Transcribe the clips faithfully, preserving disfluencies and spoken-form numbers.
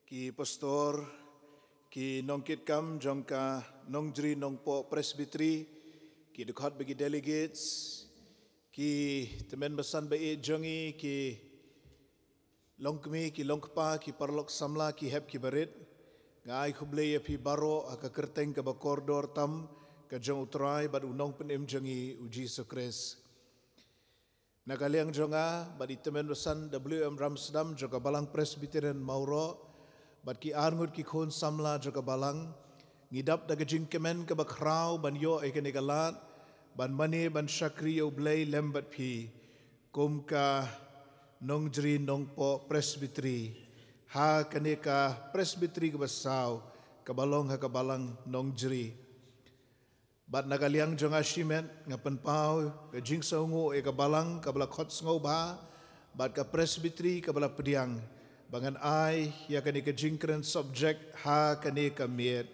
Ki pastor, ki nongkitkam jong ka Nongjri Nongpoh Presbytery, ki dkhot bad ki delegates, ki tymmen basan ba ïeit jong ngi, ki longkmie, ki longkpa, ki paralok samla, ki hep ki barit. Nga ai khublei ïa phi baroh ha ka kyrteng kaba kordor tam ka jong U Trai bad U Nongpynim jong ngi U Jisu Khrist. Na ka liang jong nga bad i tymmen basan W M Ramsdam jong ka Balang Presbyterian Mawroh bad ki arngut ki khun samla jong ka balang, ngi dap da ka jingkmen kaba khraw ban ïoh ïa kane ka lad ban mane ban shakri ïa U Blei lem bad phi kum ka Nongjri Nongpoh Presbytery ha kane ka Presbytery kaba saw kaba long ha ka balang Nongjri. Bad na ka liang jong nga shimet nga pynpaw ka jingsngewnguh ïa ka balang kaba la khot sngewbha bad ka Presbytery kaba la pdiang ba ngan ai ïa kane ka jingkren subject ha kane ka miet: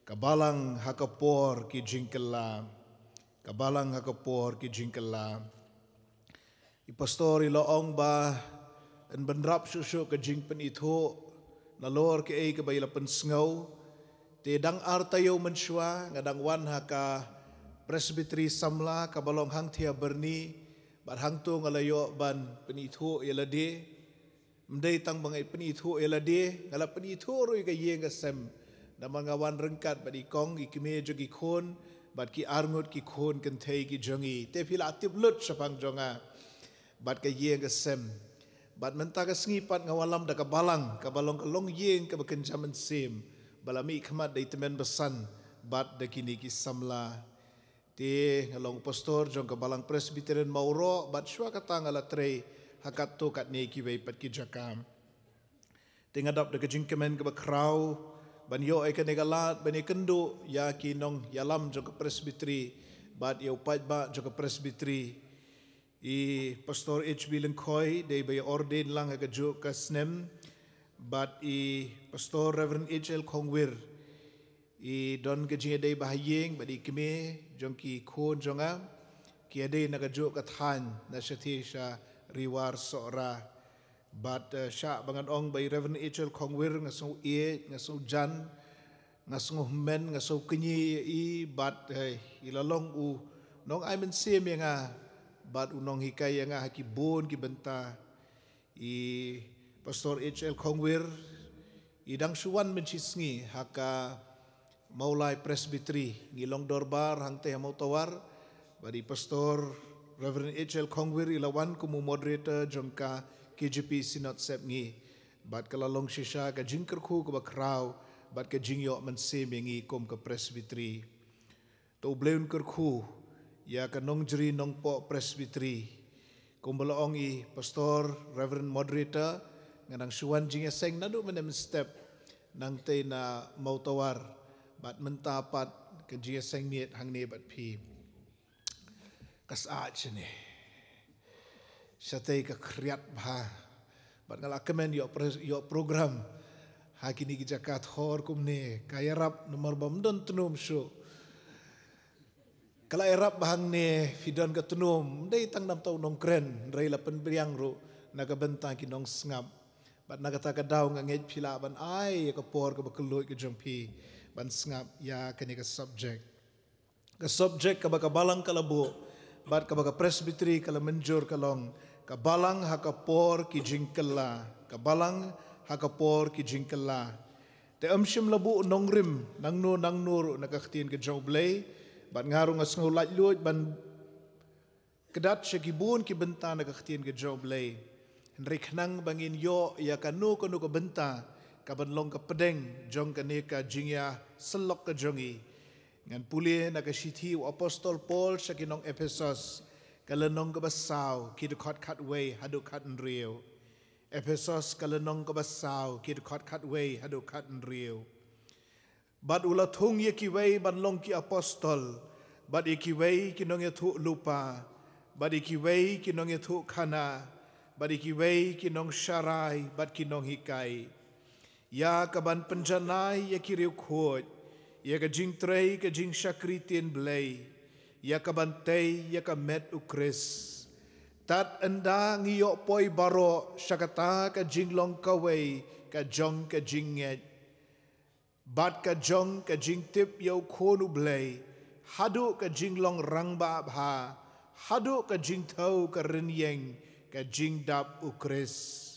Ka Balang ha ka por ki jingkylla. Ka Balang ha ka por ki jingkylla. I pastor i la ong ba yn bynrap shuh shuh ka jingpynithuh nalor kaei kaba i la pynsngew. Te dang ar taïew mynshuwa nga dang wan ha ka Presbytery samla kaba long hangthie ha Byrni bad hangto nga la ïoh ban pynithuh ïa lade. Ym dei tang ba nga pynithuh ïa lade, nga la pynithuh ruh ïa ka ïing ka sem. Namar nga wan ryngkat bad i kong, i kmie jong ki khun bad ki arngut ki khun kynthei ki jong ngi. Te phi la tip lut shaphang jong nga bad ka ïing ka sem. Bad mynta ka sngi pat nga wallam da ka balang kaba long ka longïing kaba kynja mynsiem ba la mihkhmat da i tymmen basan bad da kine ki samla. Te nga long pastor jong ka Balang Presbyterian Mawroh bad shuwa kata nga la trei ha katto katne kiwei pat ki jaka. Te nga dap da ka jingkmen kaba khraw ban ïoh ïa kane ka lad ban ïakynduh ïa ki nongïalam jong ka Presbytery bad ïa u paidbah jong ka Presbytery. I Pastor H B Lyngkhoi dei ba ïa ordain lang ha kajuh ka snem bad i Pastor Reverend H L Khongwir i don ka jingïadei ba ha ïing bad i kmie jong ki khun jong nga, ki ïadei na kajuh ka thaiñ na shathie sha Ri War Sohra. Bad eh, shah ba ngan ong ba i Reverend H L Khongwir nga sngew ïeit, nga sngew jan, nga sngew hynmen, nga sngew kñi ïa i bad eh, i la long u nongai mynsiem ïa nga bad u nonghikai ïa nga ha ki bun ki bynta. I Pastor H L Khongwir i dang shu wan mynshisngi ha ka Mawlai Presbytery, ngi long dorbar hangtei ha Mawtawar. Bad i Pastor Reverend H L Khongwir i la wan kum u moderator jong ka K J P Synod Sepngi. Bad ka la long shisha ka jingkyrkhu kaba khraw bad ka jingïoh mynsiem ïa ngi kum ka Presbytery. To U Blei un kyrkhu ïa ka Nongjri Nongpoh Presbytery. Kumba la ong i Pastor, Reverend Moderator, nga dang shu wan jingïaseng naduh mynne mynstep nangtei na Mawtawar bad mynta pat ka jingïaseng miet hangne bad phi. Ka sah shane. Shatei ka khriat bha. Bad nga la kmen ïoh pres-, ïoh program ha kine ki jaka thor kumne, ka ïarap namar ba ym don tnum shuh. Ka la ïarap ba hangne phi don ka tnum, ym dei tang namar u nongkren, hynrei la pynbiang ruh na ka bynta ki nongsngap. Bad na kata ka daw nga ngeit phi lah ban ai ïa ka por kaba kylluid ka jong phi ban sngap ïa kane ka subject. Ka subject kaba ka balang ka la buh bad kaba ka Presbytery ka la mynjur ka long: Ka Balang ha ka por ki jingkylla. Ka Balang ha ka por ki jingkylla. Te ym shym la buh nongrim nangno nangno ruh na ka ktien ka jong U Blei. Bad nga ruh nga sngew laitluid ban kdat sha ki bun ki bynta na ka ktien ka jong U Blei. Hynrei khnang ba ngin ïoh ïa kano kano ka bynta kaban long ka pdeng jong kane ka jingïasyllok ka jong ngi, ngan pule na ka shithi u Apostol Paul sha ki nong Ephesos, ka lynnong kaba saw, ki dkhot khatwei haduh khathynriew. Ephesos ka lynnong kaba saw, ki dkhot khatwei haduh khathynriew. Bad u la thung ïa kiwei ban long ki apostol, bad ïa kiwei ki nongïathuhlypa, bad ïa kiwei ki nongïathuhkhana, bad ïa kiwei ki nongsharai bad ki nonghikai. Ïa kaban pynjanai ïa ki riewkhuid ïa ka jingtrei ka jingshakri ktien Blei, ïa kaban tei ïa ka met U Khrist. Tad ynda ngi ïoh poi baroh sha kata ka jinglong kawei ka jong ka jingngeit bad ka jong ka jingtip ïa u Khun u Blei, haduh ka jinglong rangbah bha, haduh ka jingthew ka rynïeng ka jingdap u Khrist.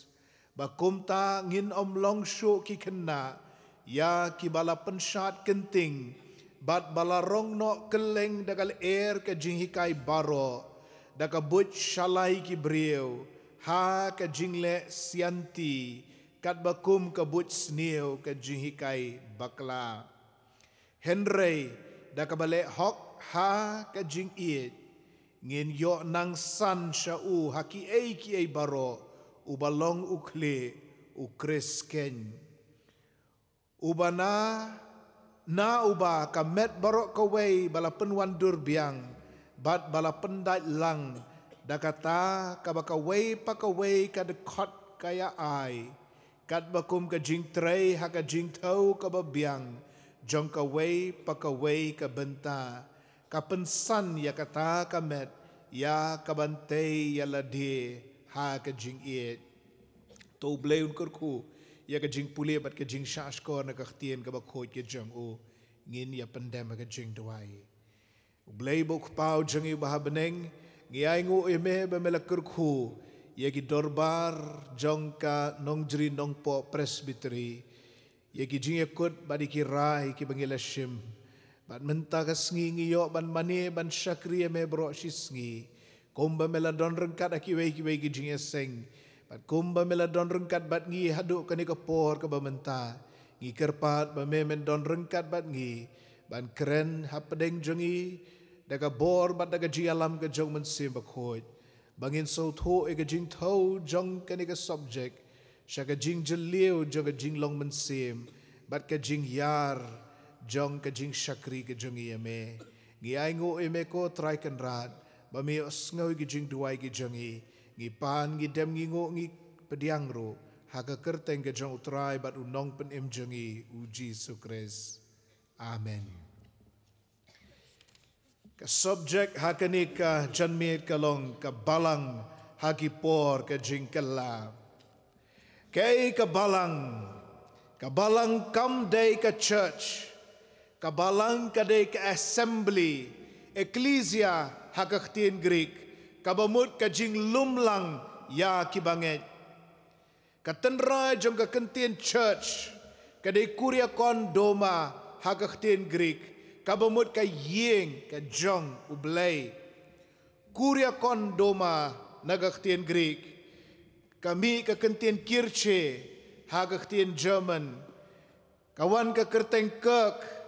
Ba kumta ngin ym long shuh ki khynnah ïa kiba la pynshad kynting bad ba la rong noh kylleng da ka lyer ka jinghikai baroh, da ka buit shalai ki briew ha ka jingleh sianti, katba kum ka buit sniew ka jinghikai bakla. Hynrei da kaba leh hok ha ka jingïeit, ngin ïoh nang san sha u ha kiei kiei baroh, uba long u khlieh, u Khrist keiñ. Uba na, na uba ka met baroh kawei ba la pynwandur biang bad ba la pyndait lang, da kata kaba kawei pa kawei ka dkhot ka ïa ai, katba kum ka jingtrei ha ka jingthew kaba biang jong kawei pa kawei ka bynta, ka pynsan ïa kata ka met ïa ka ban tei ïa lade ha ka jingïeit. To U Blei un kyrkhu ïa ka jingpule bad ka jingshahshkor na ka ktien kaba khuid ka jong u. Ngin ïa pyndem ha ka jingduwai. U Blei ba u Kpa u jong ngi uba ha bneng, ngi ainguh ïa me ba me la kyrkhu ïa ki dorbar jong ka Nongjri Nongpoh Presbytery, ïa ki jingïakut bad ïa ki rai kiba ngi la shim. Bad mynta ka sngi ngi ïoh ban mane ban shakri ïa me baroh shi sngi, kumba me la don ryngkat ha kiwei kiwei ki jingïaseng. Bad kumba me la don ryngkat bad ngi haduh kane ka por kaba mynta, ngi kyrpad ba me men don ryngkat bad ngi, ban kren hapdeng jong ngi da ka bor bad da ka jingïalam ka jong u Mynsiem Bakhuid, ba ngin sngewthuh ïa ka jingthew jong kane ka subject sha ka jingjylliew jong ka jinglong mynsiem bad ka jingïar jong ka jingshakri ka jong ngi ïa me. Ngi ainguh ïa me ko Trai Kynrad, ba me ïohsngew ïa ka jingduwai ka jong ngi. Ngi pan, ngi dem, ngi nguh, ngi pdiang ruh ha ka kyrteng ka jong u Trai bad u Nongpynim jong ngi, u Jisu Khrist. Amen. Ka subject ha kane ka janmiet ka long ka balang ha ki por ka jingkylla. Kaei ka balang? Ka balang kam dei ka church. Ka balang ka dei ka assembly, ecclesia ha ka ktien Greek, kaba mut ka jinglum lang ïa kiba ngeit. Ka tynrai jong ka kyntien church ka dei kuriakon doma ha ka ktien Greek, kaba mut ka ïing ka jong U Blei. Kuriakon doma na ka ktien Greek ka mih ka kyntien kirche ha ka ktien German. Ka wan ka kyrteng kirk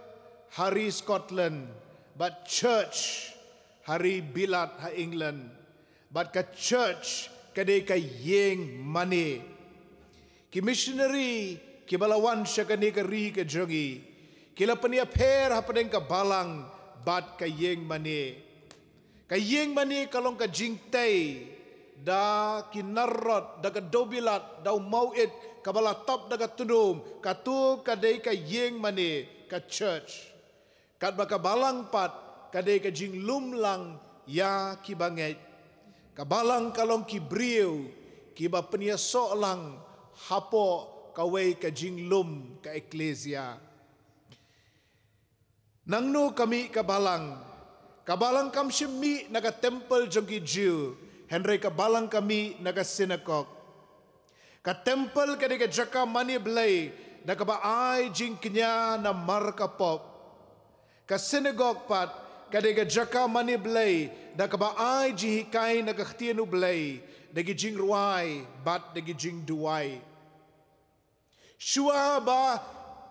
ha ri Scotland, bad church ha ri Bilat ha England, bad ka church ka dei ka ïing mane. Ki missionary kiba la wan sha kane ka ri ka jong ngi, ki la pynïapher hapdeng ka balang bad ka ïing mane. Ka ïing mane ka long ka jingtei da ki narrot, da ka dewbilat, da u mawit kaba la tap da ka tnum, kato ka dei ka ïing mane, ka church. Katba ka balang pat ka dei ka jinglum lang ïa kiba ngeit. Ka balang ka long ki briew kiba pynïasoh lang hapoh kawei ka jinglum, ka ecclesia. Nangno ka mih ka balang? Ka balang kam shym mih na ka temple jong ki Jiw, hynrei ka balang ka mih na ka synagogue. Ka temple ka dei ka jaka mane Blei da kaba ai jingkñia namar ka pop. Ka synagogue pat ka dei ka jaka mane Blei da kaba ai jinghikai na ka ktien U Blei, da ki jingrwai bad da ki jingduwai. Shuwa ba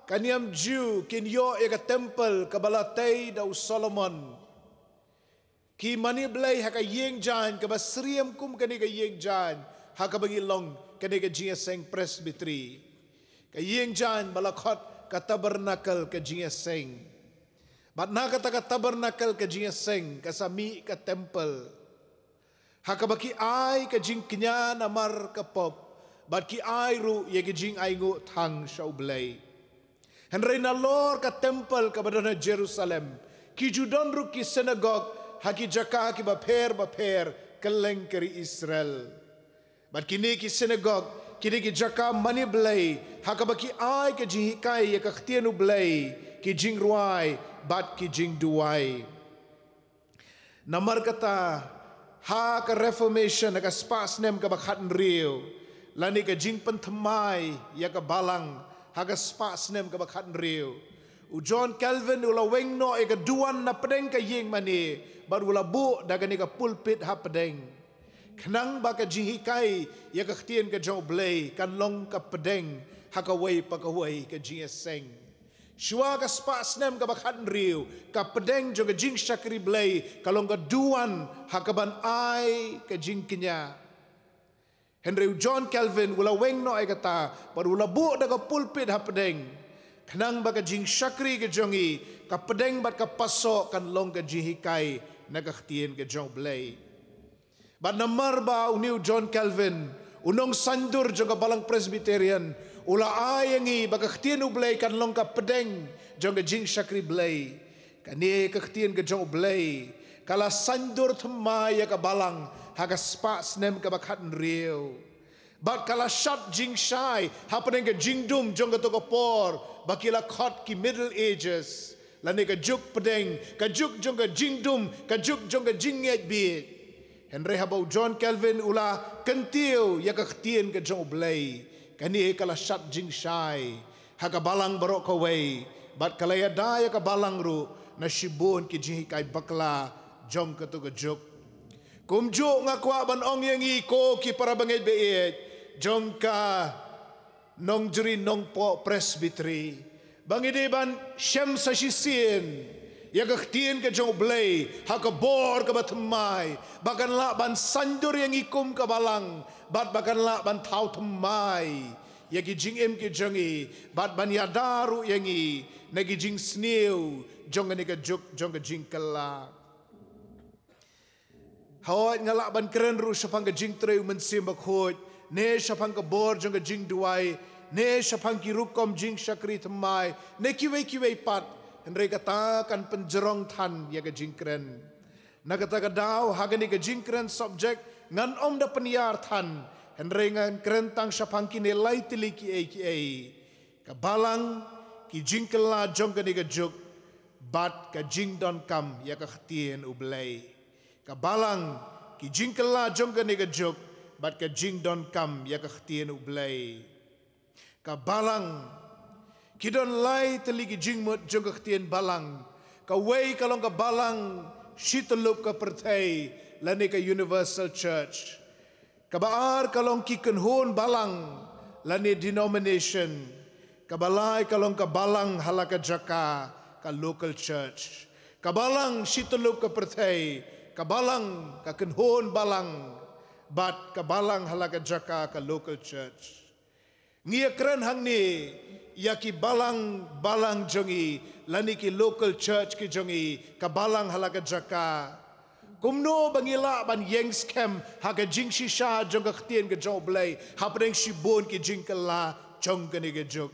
ka niam Jiw kin ïoh ïa ka temple kaba la tei da u Solomon, ki mane Blei ha ka ïing jaiñ kaba syriem kum kane ka ïing jaiñ ha kaba ngi long kane ka jingïaseng Presbytery. Ka ïing jaiñ ba la khot ka tabernacle ka jingïaseng. Bad na kata ka tabernacle ka jingïaseng ka sa mih ka temple, ha kaba ki ai ka jingkñia namar ka pop, bad ki ai ruh ïa ka jingainguh thang sha U Blei. Hynrei nalor ka temple kaba don ha Jerusalem, ki ju don ruh ki synagogue ha ki jaka kiba pher bapher kylleng ka ri Israel. Bad kine ki synagogue Ki dei ki jaka mane Blei, ha kaba ki ai ka jinghikai ïa ka ktien u Blei, ki jingrwai, bad ki jingduwai. Namar kata, ha ka Reformation, ha ka spah snem kaba khathynriew, lane ka jingpynthymmai ïa ka balang, ha ka spah snem kaba khathynriew, u John Calvin u la weng noh ïa ka duwan na pdeng ka ïing mane, bad u la buh da kane ka pulpit ha pdeng. Khnang ba ka jinghikai ïa ka ktien ka jong u Blei kan long ka pdeng ha kawei pa kawei ka jingïaseng. Shuwa ka spah snem kaba khathynriew, ka pdeng jong ka jingshakri Blei ka long ka duwan ha kaban ai ka jingkñia. Hynrei u John Calvin u la weng noh ïa kata, bad u la buh da ka pulpit ha pdeng, khnang ba ka jingshakri ka jong ngi, ka pdeng bad ka pasoh kan long ka jinghikai na ka ktien ka jong u Blei. Bad namar ba une u John Calvin, u nongsaiñdur jong ka Balang Presbyterian, u la ai ïa ngi ba ka ktien u Blei kan long ka pdeng jong ka jingshakri Blei. Kane ka ktien ka jong u Blei ka la saiñdur thymmai ïa ka balang ha ka spah snem kaba khathynriew. Bad ka la shad jingshai hapdeng ka jingdum jong kato ka por ba ki la khot ki Middle Ages, lane ka juk pdeng, ka juk jong ka jingdum, ka juk jong ka jingngeit bieit. Hynrei haba u John Calvin u la kyntiew ïa ka ktien ka jong u Blei, kane ka la shad jingshai ha ka balang baroh kawei, bad ka la ïada ïa ka balang ruh na shibun ki jinghikai bakla jong kato ka juk. Kumjuh nga kwah ban ong ïa ngi ko ki para bangeit baieit jong ka Nongjri Nongpoh Presbytery, ba ngi dei ban shem sa shisien ïa ka ktien ka jong u Blei ha ka bor kaba thymmai, ba kan lah ban saiñdur ïa ngi kum ka balang, bad ba kan lah ban thaw thymmai ïa ki jingim ki jong ngi, bad ban ïada ruh ïa ngi na ki jingsniew jong kane ka juk jong ka jingkylla. Hooid, nga lah ban kren ruh shaphang ka jingtrei u Mynsiem Bakhuid, ne shaphang ka bor jong ka jingduwai, ne shaphang ki rukom jingshakri thymmai, ne kiwei kiwei pat, hynrei kata kan pynjrong than ïa ka jingkren. Na kata ka daw, ha kane ka jingkren subject, ngan ym da pynïar than, hynrei ngan kren tang shaphang kine lai tylli kiei kiei: ka balang, ki jingkylla jong kane ka juk, bad ka jingdonkam ïa ka ktien u Blei. Ka balang, ki jingkylla jong kane ka juk, bad ka jingdonkam ïa ka ktien u Blei. Ka balang, ki don lai tylli ki jingmut jong ka ktien balang. Kawei ka long ka balang shityllup ka pyrthei, lane ka universal church. Kaba ar ka long ki kynhun balang, lane denomination. Kaba lai ka long ka balang ha la ka jaka, ka local church. Ka balang shityllup ka pyrthei, ka balang, ka kynhun balang, bad ka balang ha la ka jaka, ka local church. Ngi ïakren hangne ïa ki balang balang jong ngi, lane ki local church ki jong ngi, ka balang ha la ka jaka. Kumno ba ngi lah ban ïeng skhem ha ka jingshisha jong ka ktien ka jong u Blei hapdeng shibun ki jingkylla jong kane ka juk?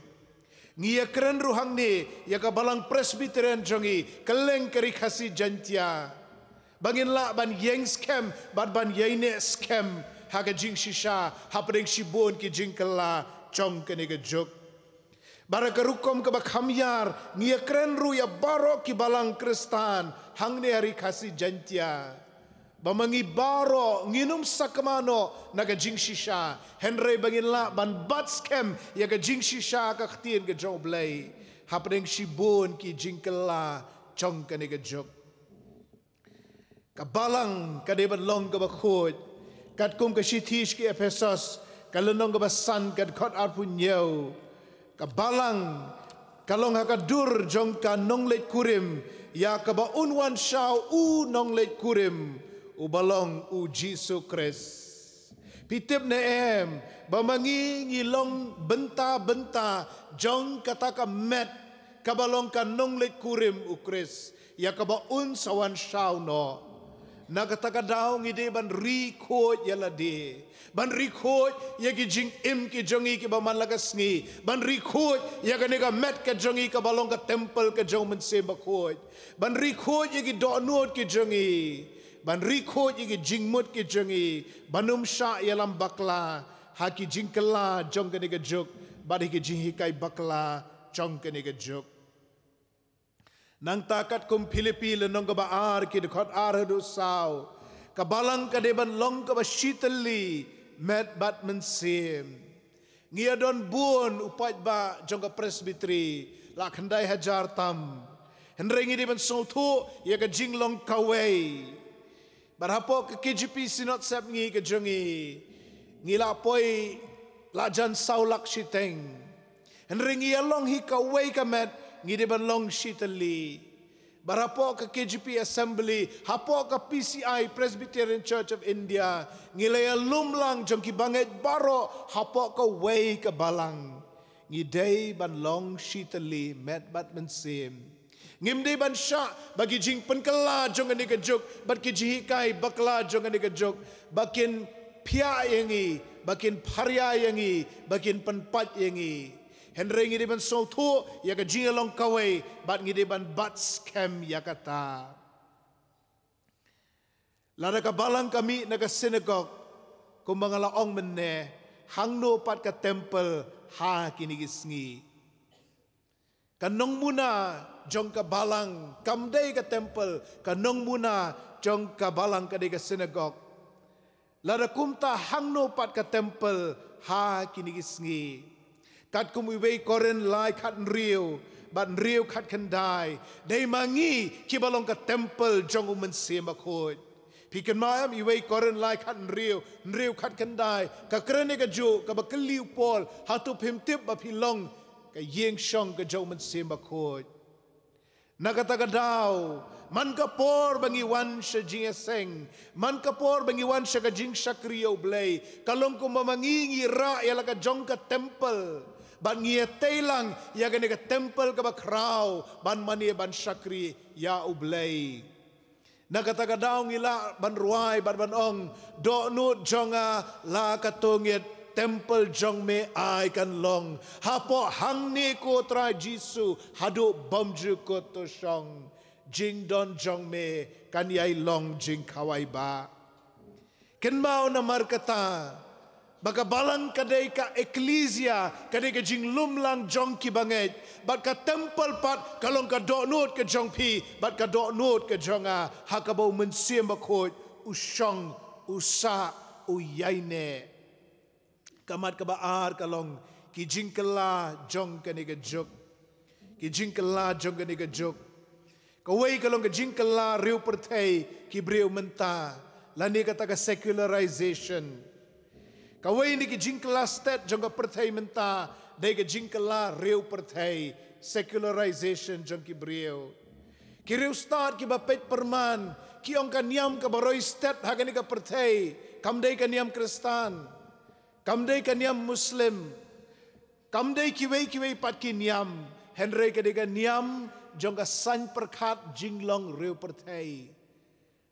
Ngi ïakren ruh hangne ïa ka Balang Presbyterian jong ngi kylleng ka Ri Khasi Jaiñtia, ba ngin lah ban ïeng skhem bad ban ïaineh skhem ha ka jingshisha hapdeng shibun ki jingkylla jong kane ka juk. Bad ha ka rukom kaba kham ïar, ngi ïakren ruh ïa baroh ki balang Khristan hangne ha Ri Khasi Jaiñtia, ba ma ngi baroh ngin ym sakma noh na ka jingshisha, hynrei ba ngin lah ban bat skhem ïa ka jingshisha ka ktien ka jong u Blei hapdeng shibun ki jingkylla jong kane ka juk. Ka balang ka dei ban long kaba khuid, katkum ka shithi sha ki Ephesos, ka lynnong kaba san, ka dkhot arphew hynñiew. Ka balang ka long ha ka dur jong ka nongleit kurim ïa kaba un wan shaw u nongleit kurim, uba long u Jisu Khrist. Phi tip ne em ba ma ngi ngi long bynta bynta jong kata ka met kaba long ka nongleit kurim u Khrist, ïa kaba un sa wan shaw noh? Na kata ka daw ngi dei ban ri khuid ïa lade, ban ri khuid ïa ki jingim ki jong ngi kiba man la ka sngi, ban ri khuid ïa kane ka met ka jong ngi kaba long ka temple ka jong u Mynsiem Bakhuid, ban ri khuid ïa ki dohnud ki jong ngi, ban ri khuid ïa ki jingmut ki jong ngi, ban ym shah ïalam bakla ha ki jingkylla jong kane ka juk bad ha ki jinghikai bakla jong kane ka juk. Nangta katkum Philippi lynnong kaba ar, ki dkhot ar haduh saw, ka balang ka dei ban long kaba shitylli met bad mynsiem. Ngi ïa don bun u paidbah jong ka Presbytery, la khyndai hajar tam. Hynrei ngi dei ban sngewthuh ïa ka jinglong kawei. Bad hapoh ka K J P Synod Sepngi ka jong ngi, ngi la poi la jan saw lak shiteng. Hynrei ngi ïa long hi kawei ka met, ngi dei ban long shitylli. Bad hapoh ka K J P Assembly, hapoh ka P C I, Presbyterian Church of India, ngi la ïa lum lang jong ki bangeit baroh hapoh kawei ka balang. Ngi dei ban long shitylli met bad mynsiem. Ngim dei ban shah ba ki jingpynkylla jong kane ka juk bad ki jinghikai bakla jong kane ka juk ba kin phiah ïa ngi, ba kin pharia ïa ngi, ba kin pynpait ïa ngi. Hynrei ngi dei ban sngewthuh ïa ka jingïalong kawei bad ngi dei ban bat skhem ïa kata. Lada ka balang ka mih na ka synagogue, kumba nga la ong mynne, hangno pat ka temple ha kine ki sngi? Ka nongmuna jong ka balang kam dei ka temple, ka nongmuna jong ka balang ka dei ka synagogue. Lada kumta, hangno pat ka temple ha kine ki sngi? Katkum uwei Korinth lai khat hynriew bad hynriew khat khyndai, dei ma ngi kiba long ka temple jong u Mynsiem Bakhuid. Phi kynmaw em, uwei Korinth lai khat hynriew, hynriew khat khyndai, ka kren ïa kajuh kaba kylli u Paul, hato phim tip ba phi long ka ïing shong ka jong u Mynsiem Bakhuid? Na kata ka daw, man ka por ba ngi wan sha jingïaseng, man ka por ba ngi wan sha ka jingshakri ïa u Blei, ka long kumba ma ngi ngi rah ïa la ka jong ka temple, bad ngi ïatei lang ïa kane ka temple kaba khraw ban mane ban shakri ïa u Blei. Na kata ka daw ngi lah ban rwai bad ban ong, dohnud jong nga la ka tongit, temple jong me ai kan long. Hapoh hangne ko Trai Jisu, haduh bymjukut to shong, jingdon jong me kan ïai long jingkhawai bah. Kynmaw namar kata ba ka balang ka dei ka eklisia, ka dei ka jinglum lang jong ki bangeit, bad ka temple pat ka long ka dohnud ka jong phi bad ka dohnud ka jong nga, ha kaba u Mynsiem Bakhuid u shong, u sah, u ïaineh. Ka mat kaba ar ka long ki jingkylla jong kane ka juk. Ki jingkylla jong kane ka juk. Kawei ka long ka jingkylla riewpyrthei ki briew mynta, lane kata ka secularization. Kawei na ki jingkylla stet jong ka pyrthei mynta dei ka jingkylla riewpyrthei, secularization jong ki briew. Ki riewstad kiba peit pyrman ki ong ka niam kaba roi stet ha kane ka pyrthei kam dei ka niam Khristan, kam dei ka niam Muslim, kam dei kiwei kiwei pat ki niam, hynrei ka dei ka niam jong ka saiñ pyrkhat jinglong riewpyrthei.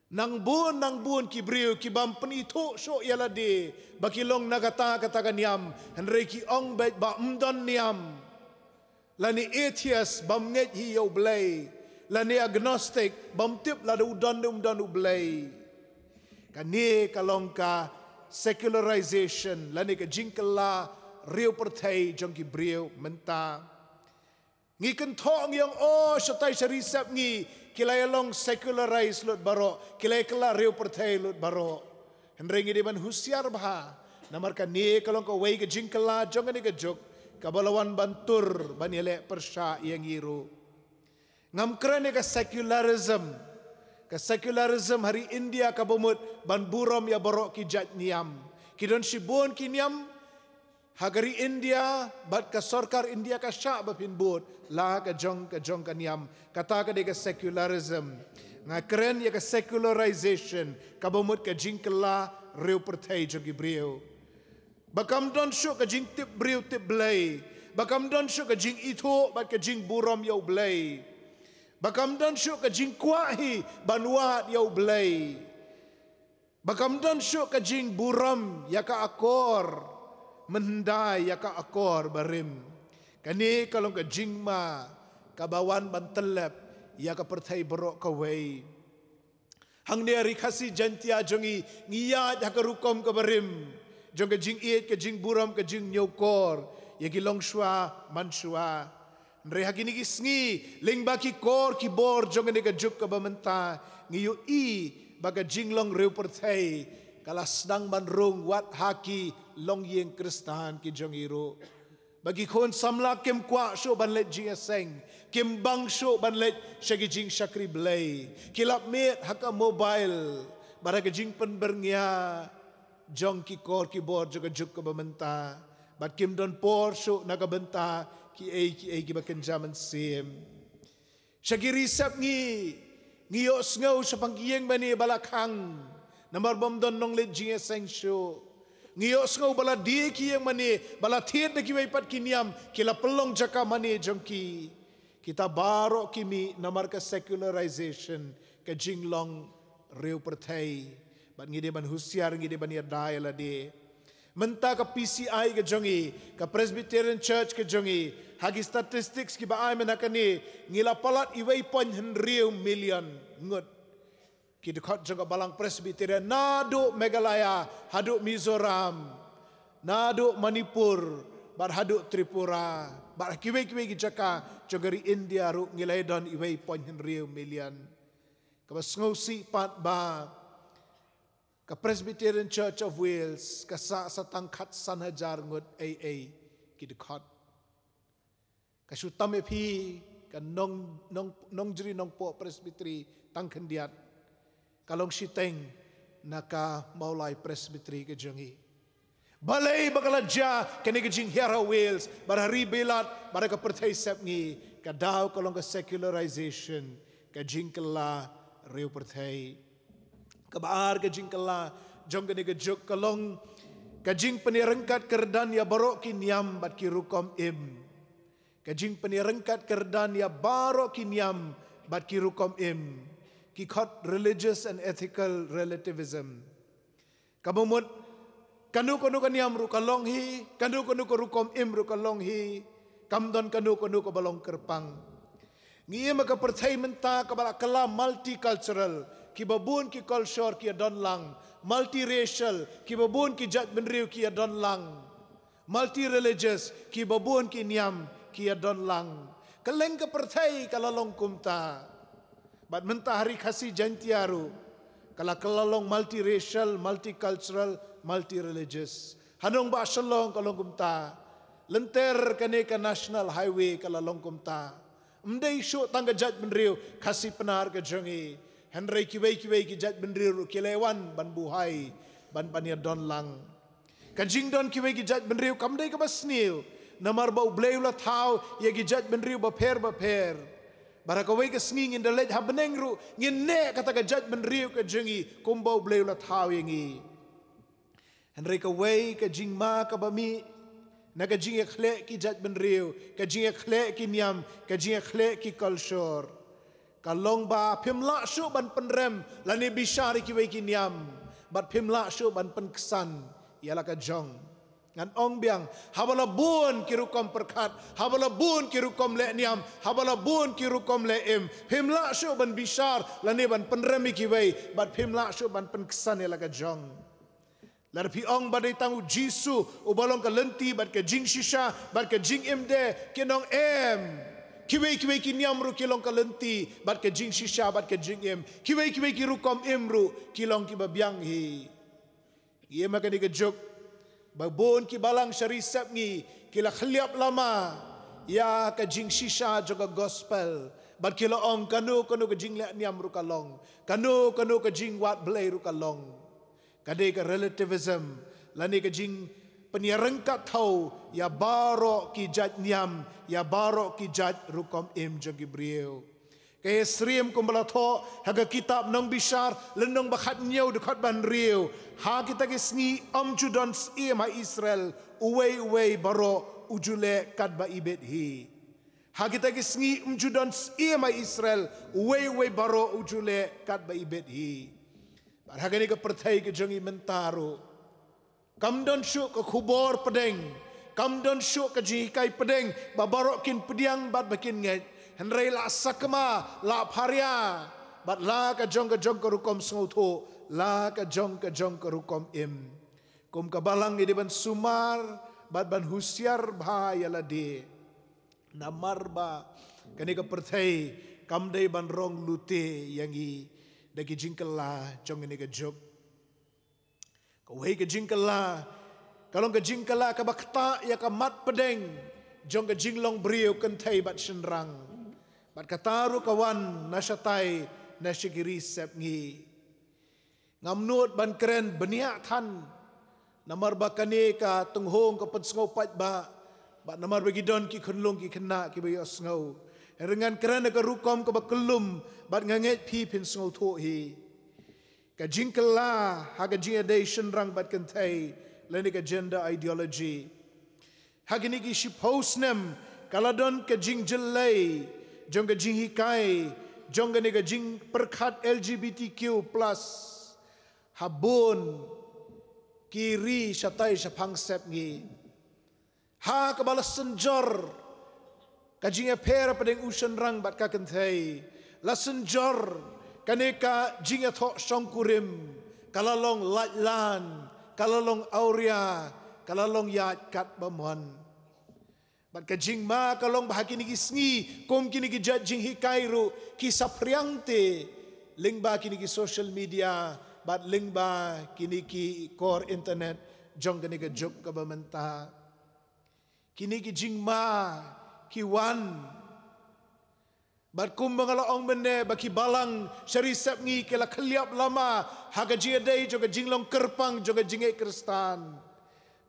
Nang bun nang bun ki briew ki bym pynithuh shuh ïa lade ba ki long na kata kata ka niam, hynrei ki ong beit ba ym don niam. Lane atheist, bym ngeit hi ïa u Blei. Lane agnostic, bym tip lada u don ne um don u Blei. Kane ka long ka secularization, lane ka jingkylla riewpyrthei jong ki briew mynta. Ngi kynthoh ngi ong, o, shatai sha Ri Sepngi ki la ïa long secularized lut baroh, ki la ïa kylla riewpyrthei lut baroh. Hynrei ngi dei ban husiar bha, namar kane ka long kawei ka jingkylla jong kane ka juk kaba la wan ban tur ban ïaleh pyrshah ïa ngi ruh. Ngam kren ïa ka secularism. Ka secularism ha ri India kaba mut ban burom ïa baroh ki jait niam. Ki don shibun ki niam ha ka ri India, bad ka sorkar India ka shah ba phin bud la ka jong ka jong ka niam. Kata ka dei ka secularism. Nga kren ïa ka secularization, kaba mut ka jingkylla riewpyrthei jong ki briew. Ba kam don shuh ka jingtip briew tip Blei. Ba kam don shuh ka jingithuh bad ka jingburom ïa u Blei. Ba kam don shuh ka jingkwah hi ban wad ïa u Blei. Ba kam don shuh ka jingburom ïa ka akor, mynhyndai ïa ka akor barim. Kane ka long ka jingma kaba wan ban tyllep ïa ka pyrthei baroh kawei. Hangne ha ri Khasi Jaiñtia jong ngi, ngi ïaid ha ka rukom kaba rim. jong ka jingïeit, ka jingburom, ka jingñiewkor ïa ki longshuwa manshuwa. Hynrei ha kine ki sngi, lyngba ki kor ki bor jong kane ka juk kaba mynta, ngi ïohi ba ka jinglong riewpyrthei ka la sdang ban rung wat ha ki longïing Khristan ki jong ngi ruh. Ba ki khun samla kim kwah shuh ban leit jingïaseng, kim bang shuh ban leit sha ki jingshakri Blei. Ki lap miet ha ka mobile bad ha ka jingpynbyrngia jong ki kor ki bor jong ka juk kaba mynta, bad kim don por shuh na ka bynta kiei kiei kiba kynja mynsiem. Sha ki ri sepngi, ngi ïohsngew shaphang ki ïing mane ba la khang, namar bym don nongleit jingïaseng shuh. Ngi ïohsngew ba la die ki ïing mane, ba la thied da kiwei pat ki niam, ki la pynlong jaka mane jong ki. Kita baroh ki mih namar ka secularization, ka jinglong riewpyrthei. Bad ngi dei ban husiar, ngi dei ban ïada ïa lade. Mynta ka P C I ka jong ngi, ka Presbyterian Church ka jong ngi, ha ki statistics kiba ai mynta kane, ngi la palat iwei point hynriew million ngut ki dkhot jong ka Balang Presbyterian, naduh Meghalaya haduh Mizoram, naduh Manipur bad haduh Tripura, bad ha kiwei kiwei ki jaka jong ka ri India ruh ngi la don iwei point hynriew million. Kaba sngewsih pat ba ka Presbyterian Church of Wales ka sah sa tang khatsan hajar ngut ei ei ki dkhot. Ka shu tam ïa phi ka nong, nong, nongjri nongpoh Presbytery tang khyndiat, ka long shiteng na ka Mawlai Presbytery ka jong ngi. Balei ba ka la jia kane ka jinghiar ha Wales, bad ha ri Bilat, bad ha ka pyrthei sepngi? Ka daw ka long ka secularization, ka jingkylla riewpyrthei. Kaba ar ka jingkylla jong kane ka juk ka long ka jingpynïaryngkat kyrdan ïa baroh ki niam bad ki rukom im. Ka jingpynïaryngkat kyrdan ïa baroh ki niam bad ki rukom im. Ki khot religious and ethical relativism. Kaba mut, kano kano ka niam ruh ka long hi, kano kano ka rukom im ruh ka long hi, kam don kano kano kaba long kyrpang. Ngi im ha ka pyrthei mynta kaba la kylla multicultural, kiba bun ki kolshor ki ïa don lang, multiracial, kiba bun ki jaitbynriew ki ïa don lang, multireligious, kiba bun ki niam ki ïa don lang. Kylleng ka pyrthei ka la long kumta. Bad mynta ha ri Khasi Jaintia ruh ka la kylla long multiracial, multicultural, multireligious. Ha nongbah Shillong ka long kumta. Lynter kane ka National Highway ka la long kumta. Ym dei shuh tang ka jaitbynriew Khasi Pnar ka jong ngi, hynrei kiwei kiwei ki jaitbynriew ruh ki la wan ban buhai, ban, ban ïa don lang. Ka jingdon kiwei ki jaitbynriew kam dei kaba sniew, namar ba U Blei u la thaw ïa ki jaitbynriew bapher bapher. Bad ha kawei ka sngi ngin da leit ha bneng ruh, ngin neh kata ka jaitbynriew ka jong ngi kumba U Blei u la thaw ïa ngi. Hynrei kawei ka jingma kaba mih na ka jingïakhleh ki jaitbynriew, ka jingïakhleh ki niam, ka jingïakhleh ki kolshor, ka long ba phim lah shuh ban pynrem lane bishar ïa kiwei ki niam, bad phim lah shuh ban pynksan ïa la ka jong. Ngan ong biang, haba la bun ki rukom pyrkhat, haba la bun ki rukom leh niam, haba la bun ki rukom leh im, phim lah shuh ban bishar lane ban pynrem ïa kiwei, bad phim lah shuh ban pynksan ïa la ka jong. Lada phi ong ba dei tang U Jisu uba long ka lynti bad ka jingshisha bad ka jingim de, kin ong em. Kiwei kiwei ki niam ruh ki long ka lynti bad ka jingshisha bad ka jingim. Kiwei kiwei ki rukom im ruh ki long kiba biang hi. Ngi im ha kane ka juk ba bun ki balang sha ri sepngi ki la khylliap lama ïa ka jingshisha jong ka gospel, bad ki la ong kano kano ka jingleh niam ruh ka long, kano kano ka jingwad Blei ruh ka long. Ka dei ka relativism, lane ka jingpynïaryngkat thaw ïa baroh ki jait niam, ïa baroh ki jait rukom im jong ki briew. Ka ïasyriem kumba la thoh ha ka kitab Nongbishar lynnong ba khathynñiew dkhot ba hynriew, ha kita ki sngi ym ju don syiem ha Israel, uwei uwei baroh u ju leh katba ibit hi. Ha kita ki sngi ym ju don syiem ha Israel, uwei uwei baroh u ju leh katba ibit hi. Bad ha kane ka pyrthei ka jong ngi mynta ruh, kam don shuh ka khubor pdeng, kam don shuh ka jinghikai pdeng ba baroh kin pdiang bad ba kin ngeit. Hynrei la sakma, la pharia, bad la ka jong ka jong ka rukom sngewthuh, la ka jong ka jong ka rukom im. Kum ka balang ngi dei ban sumar bad ban husiar bha ïa lade. Namar ba kane ka pyrthei kam dei ban rong lute ïa ngi da ki jingkylla jong kane ka juk. Kawei ka jingkylla ka long ka jingkylla kaba ktah ïa ka mat pdeng jong ka jinglong briew kynthei bad shynrang. Bad kata ruh ka wan na shatai na sha ki ri sepngi. Ngam nud ban kren bniah than. Namar ba kane ka tynghong ka pynsngew paidbah. Bad namar ba ki don ki khunlung ki khynnah kiba ïohsngew. Hynrei ngan kren ha ka rukom kaba kyllum bad nga ngeit phi phin sngewthuh hi. Ka jingkylla ha ka jingïadei shynrang bad kynthei lane ka gender ideology. Ha kine ki shiphew snem ka la don ka jingjyllei jong ka jinghikai jong kane ka jingpyrkhat L G B T Q plus ha bun ki ri shatai shaphang sepngi. Ha kaba la synjor ka jingïapher hapdeng u shynrang bad ka kynthei, la synjor kane ka jingïathoh shongkurim, ka la long laitlan, ka la long awria, ka la long ïaid katba mon. Bad ka jingma ka long ba ha kine ki sngi kum kine ki jait jinghikai ruh ki saphriang te lyngba kine ki social media bad lyngba kine ki kor internet jong kane ka juk kaba mynta. Kine ki jingma ki wan. Bad kumba nga la ong mynne ba ki balang sha ri sepngi ki la khylliap lama ha ka jingïadei jong ka jinglong kyrpang jong ka jingngeit Khristan.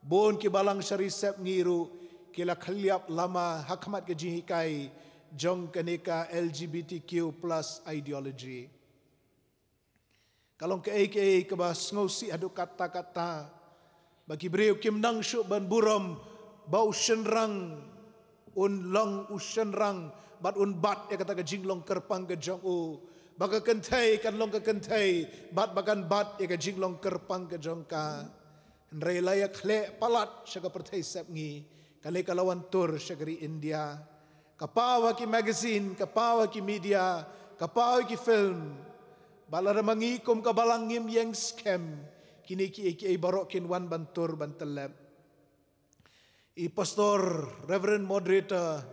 Bun ki balang sha ri sepngi ruh ki la khylliap lama ha khmat ka jinghikai jong kane ka L G B T Q plus ideology. Ka long kaei kaei kaba sngewsih haduh katta katta. Ba ki briew kim nang shuh ban burom ba u shynrang un long u shynrang bad un bat ïa kata ka jinglong kyrpang ka jong u. Ba ka kynthei kan long ka kynthei bad ba kan bat ïa ka jinglong kyrpang ka jong ka. Hynrei la ïa khleh palat sha ka pyrthei sepngi, ka lei ka la wan tur sha ka ri India. Ka paw ha ki magazine, ka paw ha ki media, ka paw ha ki film. Bad lada ma ngi kum ka balang ngim ïeng skhem, kine kiei kiei baroh kin wan ban tur ban tyllep. I Pastor, Reverend Moderator,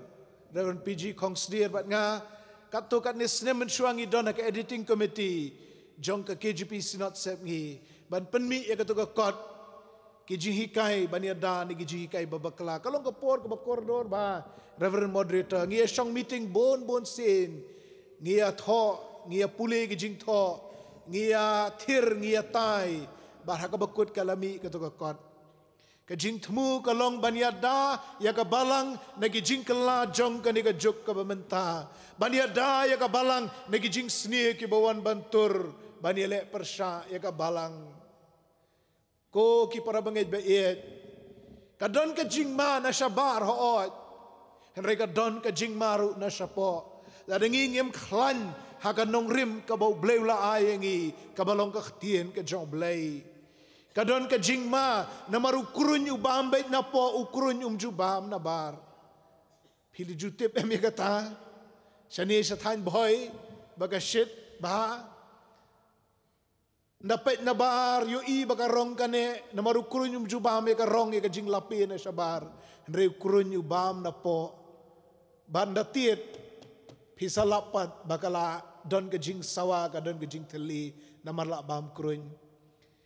Reverend P G Khongsdir bad nga, katto katne snem mynshuwa ngi don ha ka editing committee jong ka K J P Synod sepngi ban pynmih ïa kato ka kot ki jinghikai ban ïada na ki jinghikai ba bakla. Ka long ka por kaba kordor bha, Reverend Moderator, ngi ïa shong meeting bun bun sien, ngi ïa thoh, ngi ïa pule ki jingthoh, ngi ïa thir, ngi ïa tai. Bad ha kaba kut ka la mih kato ka kot. Ka jingthmu ka long ban ïada ïa ka balang na ki jingkylla jong kane ka juk kaba mynta. Ban ïada ïa ka balang na ki jingsniew kiba wan ban tur ban ïaleh pyrshah ïa ka balang. Ko ki para bangeit ba ïeit, ka don ka jingma na shabar hooid. Hynrei ka don ka jingma ruh na shapoh. Lada ngi ngim khlaiñ ha ka nongrim kaba U Blei u la ai ïa ngi, kaba long ka ktien ka jong U Blei. Ka don ka jingma, namar u kruiñ u bam beit napoh, u kruiñ um ju bam nabar. Phi la ju tip em ïa kata? Shane sha thaiñ Bhoi ba ka shit bha. Nda peit nabar, ïohi ba ka rong kane, namar u kruiñ um ju bam ïa ka rong ïa ka jinglapi na shabar. Hynrei u kruiñ u bam napoh. Bad nda tied, phi sa lap pat ba ka la don ka jingsawa, ka don ka jingthylli, namar la bam kruiñ.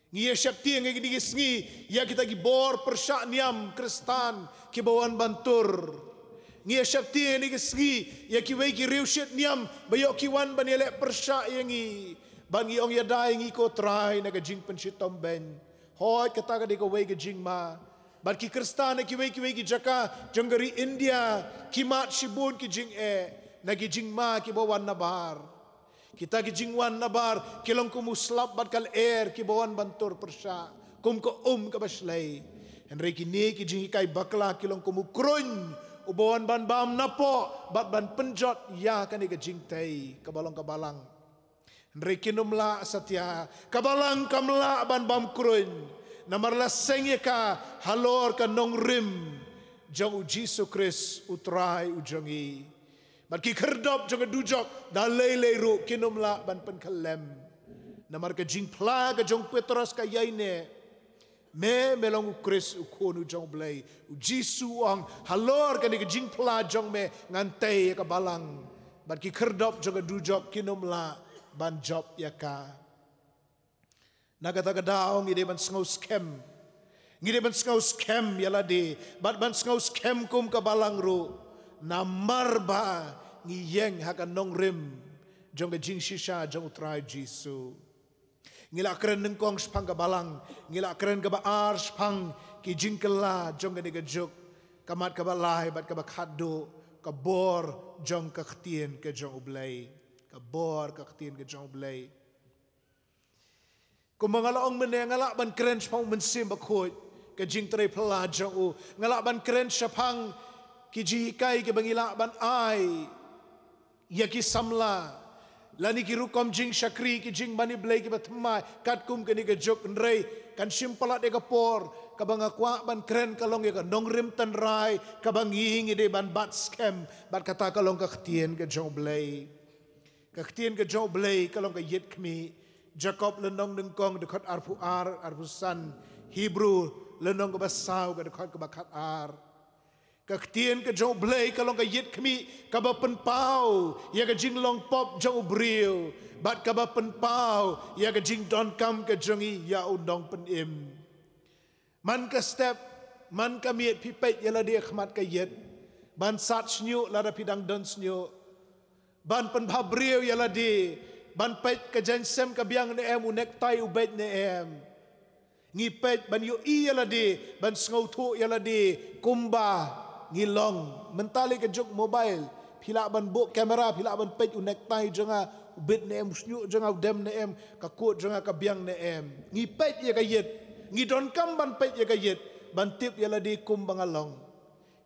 Ngi ïa sheptieng ïa kine ki sngi ïa kita ki bor pyrshah niam Khristan kiba wan ban tur. Ngi ïa sheptieng ïa kine ki sngi ïa kiwei ki riewshit niam ba ïoh ki wan ban ïaleh pyrshah ïa ngi. Bad ngi ong ïada ïa ngi ko Trai na ka jingpynshitom beiñ. Hooid, kata ka dei kawei ka jingma. Bad ki Khristan na kiwei kiwei ki jaka jong ka ri India ki mad shibun ki jingeh na ki jingma kiba wan nabar. Kita ki jingwan nabar ki long kum u slap bad ka lyer kiba wan ban tur pyrshah kum ka um kaba shlei. Hynrei kine ki jinghikai bakla ki long kum u kruiñ uba wan ban bam napoh bad ban pynjot ïa kane ka jingtei kaba long ka balang. Hynrei kin ym lah satia, ka balang kam lah ban bam kruiñ. Namar la seng ïa ka halor ka nongrim jong U Jisu Khrist U Trai u jong ngi. Bad ki khyrdop jong ka dujok da lei lei ruh kin ym lah ban pynkhyllem. Namar ka jingphla ka jong Petros ka ïaineh. Me, me long u Khrist, u Khun u jong U Blei. U Jisu u ong, halor kane ka jingphla jong me ngan tei ïa ka balang. Bad ki khyrdop jong ka dujok kin ym lah ban jop ïa ka. Na kata ka daw ngi dei ban sngew skhem. Ngi dei ban sngew skhem ïa lade, bad ban sngew skhem kum ka balang ruh. Namar ba ngi ïeng ha ka nongrim jong ka jingshisha jong U Trai Jisu. Ngi la kren nyngkong shaphang ka balang, ngi la kren kaba ar shaphang ki jingkylla jong kane ka juk, ka mat kaba lai bad kaba khatduh, ka bor jong ka ktien ka jong U Blei. Ka bor ka ktien ka jong U Blei. Kumba nga la ong mynne, nga lah ban kren shaphang U Mynsiem Bakhuid, ka jingtrei phylla jong u. Nga lah ban kren shaphang ki jinghikai kiba ngi lah ban ai ïa ki samla, lane ki rukom jingshakri, ki jingmane Blei kiba thymmai katkum kane ka juk. Hynrei kan shim palat ïa ka por. Kaba nga kwah ban kren ka long ïa ka nongrim tynrai kaba ngi, ngi dei ban bat skhem bad kata ka long ka ktien ka jong U Blei. Ka ktien ka jong U Blei ka long ka ïit khmih. Jakob lynnong nyngkong dkhot arphew ar, arphew san. Hebru lynnong kaba saw ka dkhot kaba khatar. Ka ktien ka jong U Blei ka long ka ïit khmih kaba pynpaw ïa ka jinglong pop jong u briew, bad kaba pynpaw ïa ka jingdonkam ka jong ngi ïa u Nongpynim. Man ka step, man ka miet phi peit ïa lade ha khmat ka ïit, ban sat shñiuh lada phi dang don shñiuh, ban pynbha briew ïa lade, ban peit ka jaiñsem ka biang ne em, u necktie u beit ne em. Ngi peit ban ïohi ïa lade, ban sngewthuh ïa lade kumba ngi long. Mynta lei ka juk mobile, phi lah ban buh kamera, phi lah ban peit u necktie jong nga u beit ne em, u shñiuh jong nga u dem ne em, ka kot jong nga ka biang ne em. Ngi peit ïa ka ïit, ngi donkam ban peit ïa ka ïit ban tip ïa lade kumba nga long.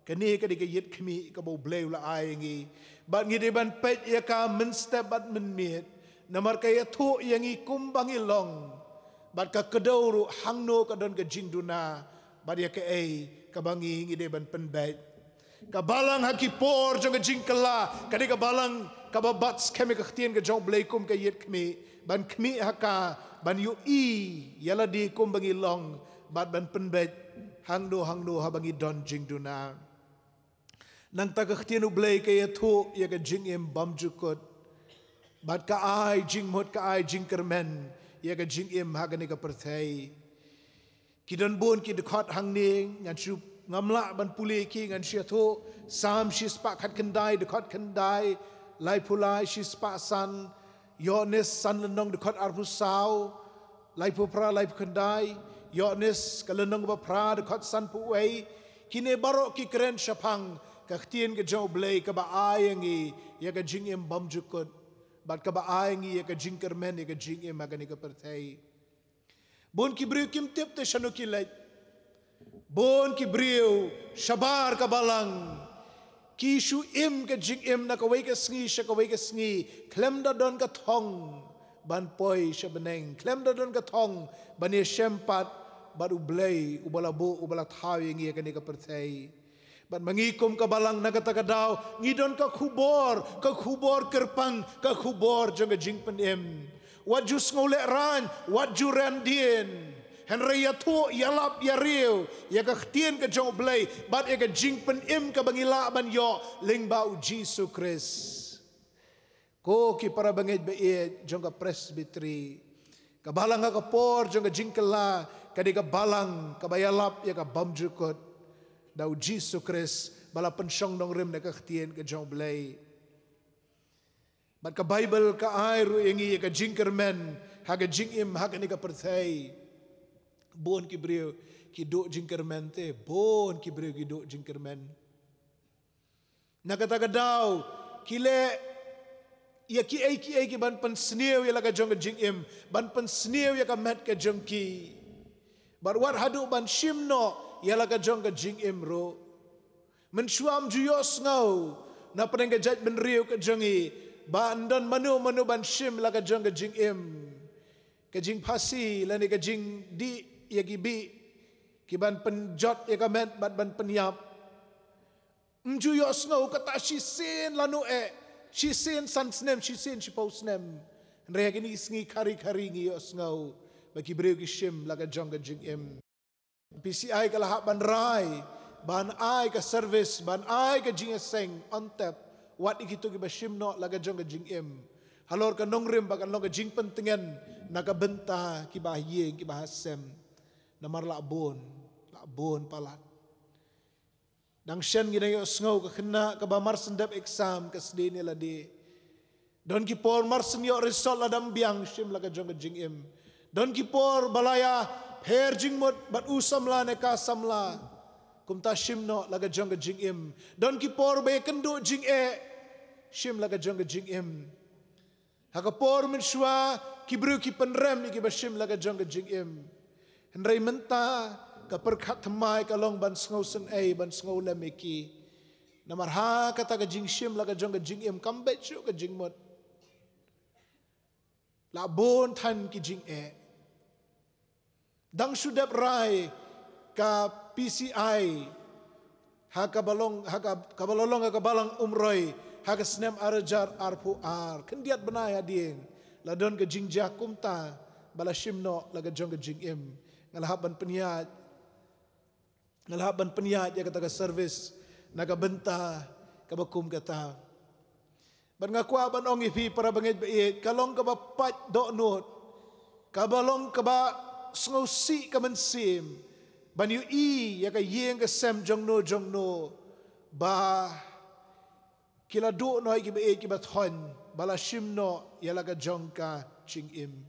Kane ka dei ka ïit khmih kaba U Blei u la ai ïa ngi. Bad ngi dei ban peit ïa ka mynstep bad mynmiet. Namar ka ïathuh ïa ngi kumba ngi long, bad ka kdew ruh hangno ka don ka jingduna, bad ïa kaei kaba ngi, ngi dei ban pynbeit. Ka balang ha ki por jong ka jingkylla ka dei ka balang kaba bat skhem ïa ka ktien ka jong U Blei kum ka ïit khmih, ban khmih ha ka, ban ïohi ïa lade kumba ngi long, bad ban pynbeit hangno hangno haba ngi don jingduna. Nangta ka ktien U Blei ka ïathuh ïa ka jingim bymjukut, bad ka ai jingmut, ka ai jingkyrmen ïa ka jingim ha kane ka pyrthei. Ki don bun ki dkhot hangne, ngan shu, ngam lah ban pule ki, ngan shu ïathuh. Salm shispah khatkhyndai dkhot khyndai, laiphew lai, shispah san, Ïoannis san lynnong dkhot arphew saw, laiphew phra, laiphew khyndai, Ïoannis ka lynnong ba phra dkhot sanphew wei. Kine baroh ki kren shaphang ka ktien ka jong U Blei kaba ai ïa ngi ïa ka jingim bymjukut, bad kaba ai ngi ïa ka jingkyrmen ïa ka jingim ha kane ka pyrthei. Bun ki briew kim tip te shano ki leit. Bun ki briew shabar ka balang ki shu im ka jingim na kawei ka sngi sha kawei ka sngi, khlem da don ka thong ban poi sha bneng, khlem da don ka thong ban ïashem pat bad U Blei uba la buh, uba la thaw ïa ngi ha kane ka pyrthei. Bad ma ngi kum ka balang na kata ka daw, ngi don ka khubor, ka khubor kyrpang, ka khubor jong ka jingpynim. Wat ju sngewlehraiñ, wat ju rendien. Hynrei ïathuh, ïalap, ïariew ïa ka ktien ka jong U Blei, bad ïa ka jingpynim kaba ngi lah ban ïoh lyngba U Jisu Khrist. Ko ki para bangeit ba ïeit jong ka Presbytery, ka balang ha ka por jong ka jingkylla ka dei ka balang kaba ïalap ïa ka bymjukut da U Jisu Khrist, ba la pynshong nongrim na ka ktien ka jong U Blei. Bad ka Baibl ka ai ruh ïa ngi ïa ka jingkyrmen ha ka jingim ha kane ka pyrthei. Bun ki briew ki duh jingkyrmen te, bun ki briew ki duh jingkyrmen. Na kata ka daw, ki leh ïa kiei kiei ki ban pynsniew ïa la ka jong ka jingim, ban pynsniew ïa ka met ka jong ki. Bad wat haduh ban shim noh ïa la ka jong ka jingim ruh. Mynshuwa ym ju ïohsngew na pdeng ka jaitbynriew ka jong ngi ba yn don mano mano ban shim la ka jong ka jingim. Ka jingphasi lane ka jingdih ïa ki bih, ki ban pynjot ïa ka met bad ban pynïap. Ym ju ïohsngew kata shisien lano eh, shisien san snem, shisien shiphew snem. Hynrei ha kine ki sngi khari khari ngi ïohsngew ba ki briew ki shim la ka jong ka jingim. P C I ka la hap ban rai, ban ai ka service, ban ai ka jingïaseng on tep wat ïa kito kiba shim noh la ka jong ka jingim, halor ka nongrim ba kan long ka jingpyntngen na ka bynta kiba ha ïing, kiba ha sem. Namar la bun, la bun palat. Dang shen ngi dang ïohsngew ka khynnah kaba mar shen dep exam ka sdie ne lade. Don ki por mar shen ïoh result la dang biang, shim la ka jong ka jingim. Don ki por ba la ïa pher jingmut bad u samla ne ka samla, kumta shim noh la ka jong ka jingim. Don ki por ba ïakynduh jingeh, shim la ka jong ka jingim. Ha ka por mynshuwa ki briew ki pynrem ïa kiba shim la ka jong ka jingim. Hynrei mynta ka pyrkhat thymmai ka long ban sngewsynei, ban sngewlem ïa ki. Namar ha kata ka jingshim la ka jong ka jingim kam beit shuh ka jingmut. La bun than ki jingeh. Dang shu dep rai ka P C I ha kaba long, ha ka, kaba la long ha ka Balang Umroi ha ka snem ar hajar arphew ar, khyndiat bnai hadien la don ka jingjia kumta ba la shim noh la ka jong ka jingim. Nga la hap ban pynïaid, nga la hap ban pynïaid ïa kata ka service na ka bynta kaba kum kata. Bad nga kwah ban ong ïa phi para bangeit ba ïeit, ka long kaba pait dohnud, kaba long kaba sngewsih ka mynsiem ban ïohi ïa ka ïing ka sem jong no jong no ba ki la duh noh ïa kiba ïeit kiba thoiñ, ba la shim noh ïa la ka jong ka jingim.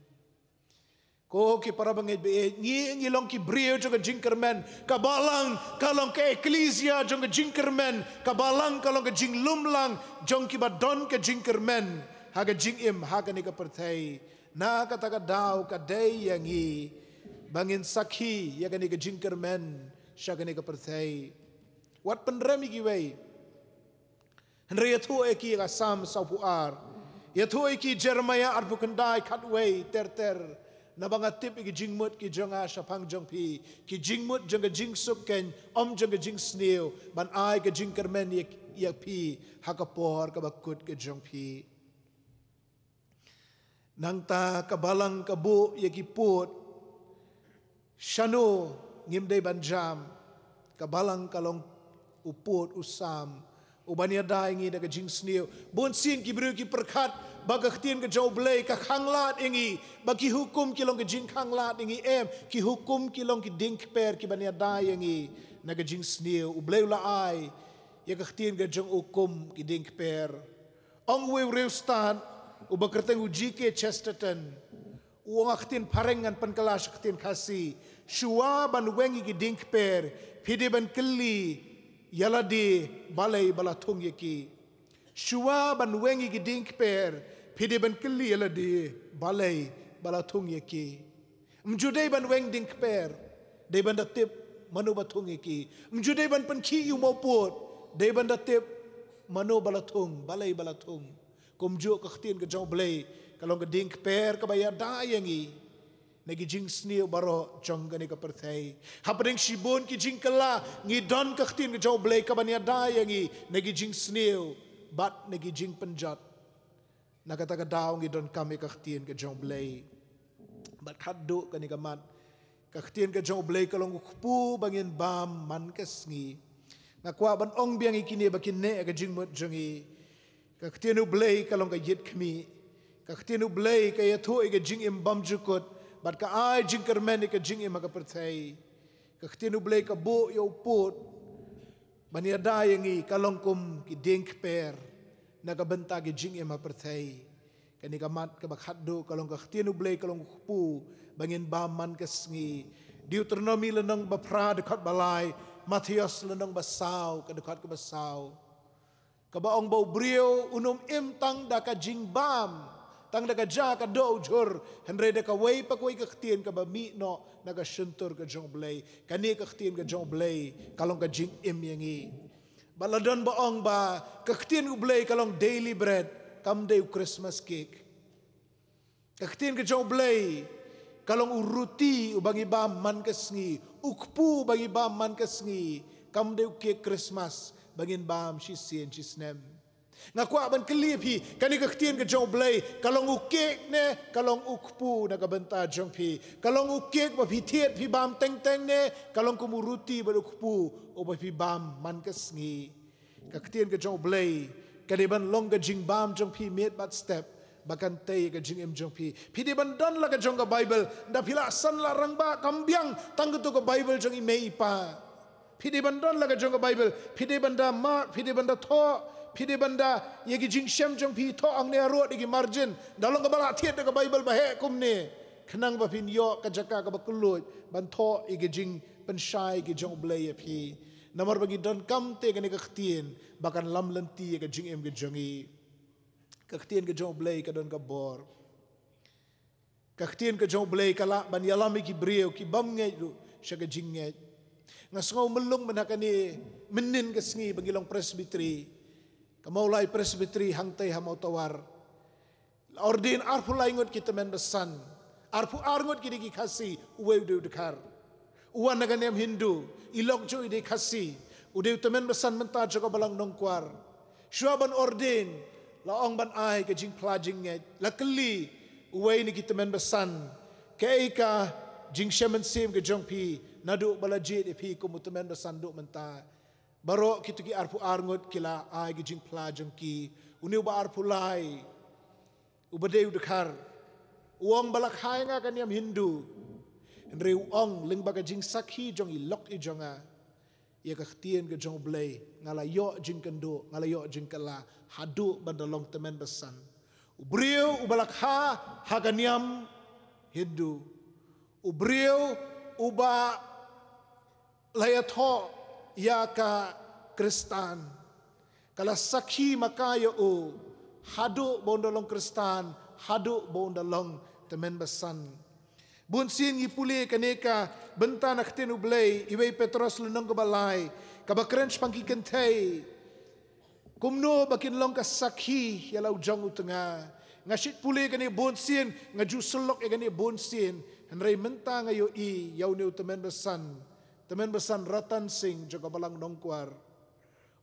Ko ki para bangeit ba ïeit, ngi, ngi long ki briew jong ka jingkyrmen. Ka balang ka long ka eklisia jong ka jingkyrmen. Ka balang ka long ka jinglumlang jong kiba don ka jingkyrmen ha ka jingim ha kane ka pyrthei. Na kata ka daw ka dei ïa ngi ba ngin sakhi ïa kane ka jingkyrmen sha kane ka pyrthei. Wat pynrem ïa kiwei. Hynrei ïathuh ïa ki ïa ka Salm sawphew ar. Ïathuh ïa ki Jeremiah arphew khyndai khatwei ter ter. Naba nga tip ïa ki jingmut ki jong nga shaphang jong phi, ki jingmut jong ka jingsuk keiñ, ym jong ka jingsniew, ban ai ka jingkyrmen ïa, ïa phi ha ka por kaba kut ka jong phi. Nangta ka balang ka buh ïa ki pud. Shano ngim dei ban jam? Ka balang ka long u pud, u sam, u ban ïada ïa ngi da ka jingsniew. Bun sien ki briew ki pyrkhat ba ka ktien ka jong U Blei ka khanglad ïa ngi, ba ki hukum ki long ka jingkhanglad ïa ngi. Em, ki hukum ki long ki dieng kper ki ban ïada ïa ngi na ka jingsniew. U Blei u la ai ïa ka ktien ka jong u kum ki dieng kper. Ong uwei u riewstad uba kyrteng u G K Chesterton, u ong ha ka ktien phareng, ngan pynkylla sha ka ktien Khasi: Shuwa ban weng ïa ki dieng kper, phi dei ban kylli ïa lade balei ba la thung ïa ki. Shuwa ban weng ïa ki dieng kper, phi dei ban kylli ïa lade balei ba la thung ïa ki. Ym ju dei ban weng dieng kper, dei ban da tip mano ba thung ïa ki. Ym ju dei ban pynkhih ïa u mawpud, dei ban da tip mano ba la thung, balei ba la thung. Kumjuh ka ktien ka jong U Blei ka long ka dieng kper kaba ïada ïa ngi na ki jingsniew baroh jong kane ka pyrthei. Hapdeng shibun ki jingkylla ngi don ka ktien ka jong U Blei ka ban ïada ïa ngi na ki jingsniew bad na ki jingpynjot. Na kata ka daw ngi donkam ïa ka ktien ka jong U Blei. Bad khatduh kane ka mat, ka ktien ka jong U Blei ka long u kpu ba ngin bam man ka sngi. Nga kwah ban ong biang ïa kine ba kin neh ïa ka jingmut jong ngi. Ka ktien U Blei ka long ka ïit khmih. Ka ktien U Blei ka ïathuh ïa ka jingim bymjukut bad ka ai jingkyrmen ïa ka jingim ha ka pyrthei. Ka ktien U Blei ka buh ïa u pud ban ïada ïa ngi, ka long kum ki dieng kper na ka bynta ki jingim ha pyrthei. Kane ka mat kaba khatduh ka long ka ktien U Blei ka long u kpu ba ngin bam man ka sngi. Deuteronomi lynnong ba phra dkhot ba lai, Mathaios lynnong ba saw ka dkhot kaba saw, kaba ong ba u briew un ym im tang da ka jingbam, tang da ka ja ka doh u jhur, hynrei da kawei pa kawei ka ktien kaba mih noh na ka shyntur ka jong U Blei. Kane ka ktien ka jong U Blei ka long ka jingim ïa ngi. Bad la don ba ong ba ka ktien U Blei ka long daily bread, kam dei u Christmas cake. Ka ktien ka jong U Blei ka long u ruti uba ngi bam man ka sngi, u kpu ba ngi bam man ka sngi, kam dei u cake Christmas ba ngin bam shisien shisnem. Nga kwah ban kylli phi, kane ka ktien ka jong U Blei ka long u kek ne ka long u kpu na ka bynta jong phi? Ka long u kek ba phi thied phi bam teng teng ne ka long kum u ruti bad u kpu uba phi bam man ka sngi? Ka ktien ka jong U Blei ka dei ban long ka jingbam jong phi miet bad step, ba kan tei ka jingim jong phi. Phi dei ban don la ka jong ka Bible, da phi la san la rangbah kam biang tang katto ka Bible jong i mei i pa. Phi dei ban don la ka jong ka Bible, phi dei ban da mark, phi dei ban da thoh, phi dei ban da ïa ki jingshem jong phi thoh hangne harud ïa ki margin, da long kaba la thied da ka Bible ba heh kumne, khnang ba phin ïoh ka jaka kaba kylluid ban thoh ïa ki jingpynshai ki jong U Blei ïa phi. Namar ba ngi donkam te kane ka ktien ba kan lam lynti ïa ka jingim ka jong ngi. Ka ktien ka jong U Blei ka don ka bor. Ka ktien ka jong U Blei ka lah ban ïalam ïa ki briew ki bym ngeit ruh sha ka jingngeit. Nga sngew myllung mynha kane mynnin ka sngi ba ngi long Presbytery, ka Mawlai Presbytery hangtei ha Mawtawar. La ordain arphew lai ngut ki tymmen basan. Arphew ar ngut ki dei ki Khasi, uwei u dei u dkhar. U wan na ka niam Hindu, i lok jong u i dei Khasi, u dei u tymmen basan mynta jong ka balang Nongkwar. Shuwa ban ordain, la ong ban ai ka jingphla jingngeit, la kylli uwei na ki tymmen basan, kaei ka jingshem mynsiem ka jong phi naduh ba la jied ïa phi kum u tymmen basan duh mynta? Baroh kito ki arphew ar ngut ki la ai ka jingphla jong ki. Une uba arphew lai, uba dei u dkhar, u ong ba la kha ïa nga ka niam Hindu, hynrei u ong lyngba ka jingsakhi jong i lok i jong nga ïa ka ktien ka jong U Blei, nga la ïoh jingkynduh, nga la ïoh jingkylla haduh ban da long tymmen basan. U briew uba la kha ha ka niam Hindu, u briew uba la ïathoh ïa ka Khristan, ka la sakhi ma ka ïa u haduh ba un da long Khristan, haduh ba un da long tymmen basan. Bun sien ngi pule kane ka bynta na ka ktien U Blei, iwei Petros lynnong kaba lai, kaba kren shaphang ki kynthei, kumno ba kin long ka sakhi ïa la u jong u tnga. Nga shait pule kane bun sien, nga ju sylok ïa kane bun sien, hynrei mynta nga ïohi ïa une u tymmen basan, tymmen basan Ratan Singh jong ka balang Nongkwar,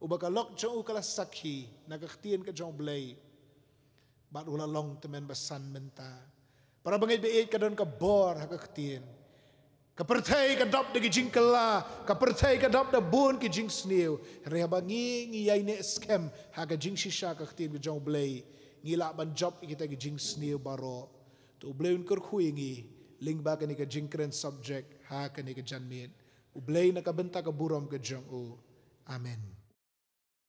uba ka lok jong u ka la sakhi na ka ktien ka jong U Blei, bad u la long tymmen basan mynta. Para bangeit ba ïeit, ka don ka bor ha ka ktien. Ka pyrthei ka dap da ki jingkylla, ka pyrthei ka dap da bun ki jingsniew. Hynrei haba ngi, ngi ïai neh skhem ha ka jingshisha ka ktien ka jong U Blei, ngi lah ban jop ïa kita ki jingsniew baroh. To U Blei un kyrkhu ïa ngi lyngba kane ka jingkren subject ha kane ka janmiet. U Blei na ka bynta ka burom ka jong u. Amen.